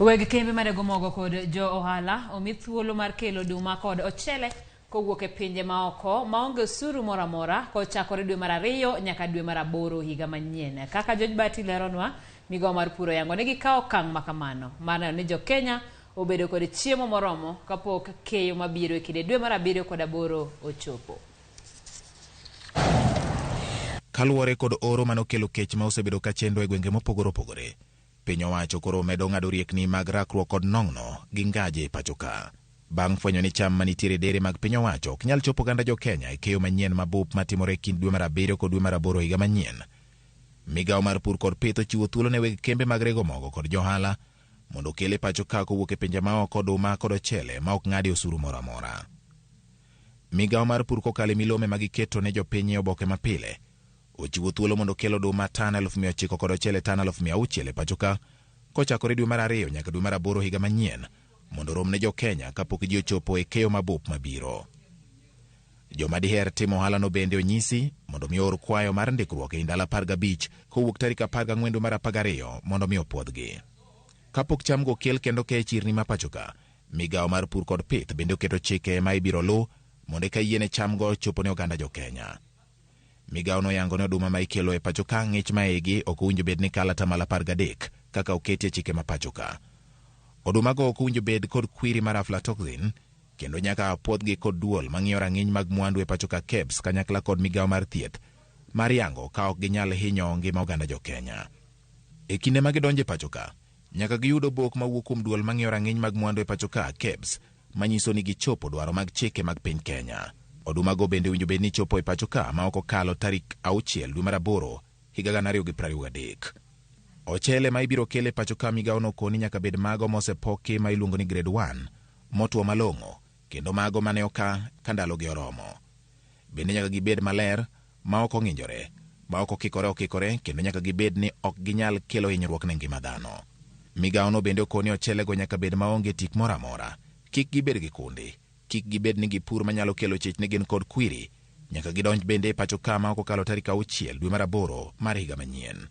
Weg kembe marego mogo kod jo ohala omi thuolo mar kelo oduma kod ochele kowuok e pinje maoko maonge osuru moro amora kochakore dwe mar 2 nyaka dwe mar 8 higa manyien. Kaka George Bati leronwa, migawo mar pur oyango ni gikawo okang' makamano mar neno ni jo-Kenya obedo kod chiemo moromo kapok keyo mabiro e kinde dwe mar 7 kod 8 ochopo. Kaluwore kod oro manokelo kech ma osebedo ka chendo e gwenge mopogore opogore, piny owacho koro medo ng'ado riekni mag rakruok kod nong'no gi ngaje e pacho ka. Bang' fwenyo ni cham manitiere e dere mag piny owacho ok nyal chopo oganda jo Kenya e keyo manyien mabup matimore e kind dwe mar 7 kod dwe mar 8 higa manyien, migawo mar pur kod pith ochiwo thuolo ne weg kembe mag rego mogo kod johala mondo okel e pacho ka kowuok e pinje maoko oduma kod ochele ma ok ng'adi osuru moro amora. Migawo mar pur kokalo e milome ma giketo ne jopiny e oboke mapile ochiwo thuolo mondo okel oduma tan 900,000 kod ochele tan 600,000 e pacho ka kochakore dwe mar 2 nyaka dwe mar 8 higa manyien mondo orom ne jo Kenya kapok ji ochopo e keyo mabup mabiro. Joma diher timo ohalano bende onyisi mondo mi oor kwayo mar ndikruok e ndalo 15 kowuok tarik 14 dwe mar 12 mondo mi opuodhgi. Kapok chamgo okel kendo ke e chirni ma pacho ka, migawo mar pur kod pith bende oketo chike ma ibiro luw mondo eka yiene chamgo chopo ne oganda jo Kenya. Migawo noyango ni oduma ma ikelo e pacho ka ng'ich ma igi ok owinjo bed ni kalo atamalo 13 kaka oketi e chike ma pacho ka. Odumago ok owinjo bed kod kwiri mar aflatoxin kendo nyaka puodhgi kod duol mang'iyo rang'iny mag mwandu e pacho ka KEBS kanyakla kod migawo mar thieth mar yango ka ok ginyal hinyo ngima oganda jo Kenya. E kinde ma gidonjo e pacho ka, nyaka giyud obok mawuok kuom duol mang'iyo rang'iny mag mwandu e pacho ka KEBS manyiso ni gichopo dwaro mag chike mag piny Kenya. Odumago bende owinjo bed ni chopo e pacho ka ma ok okalo tarik 6 dwe mar 8 higa 2023. Ochele ma ibiro kel e pacho ka migawo nokoni nyaka bed mago mosepoki ma iluongo ni grade 1 motwo malong'o kendo mago mane oka ka ndalogi oromo. Bende nyaka gibed maler ma ok ong'injore, ma ok okikore okikore kendo nyaka gibed ni ok ginyal kelo hinyruok ne ngima dhano. Migawono bende okoni ochelego nyaka bed maonge tik moro amora, kik gibed gi kundi, kik gibed ni gipur manyalo kelo chich ni gin kod kwiri, nyaka gidonj bende e pacho ka ma ok okalo tarik 6 dwe mar 8 mar higa manyien.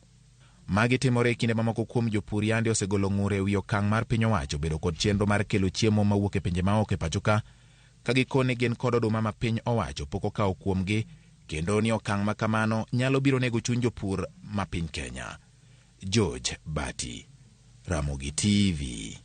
Magi timore e kinde mamoko kuom jopur yande osegolo ng'ur e wi okang' mar piny owacho bedo kod chenro mar kelo chiemo mawuok e pinje maoko e pacho ka, ka gikone gin kod oduma ma piny owacho pok okawo kuomgi kendo ni okang' ma kamano nyalo biro nego chuny jopur ma piny Kenya. George Bati, Ramogi TV.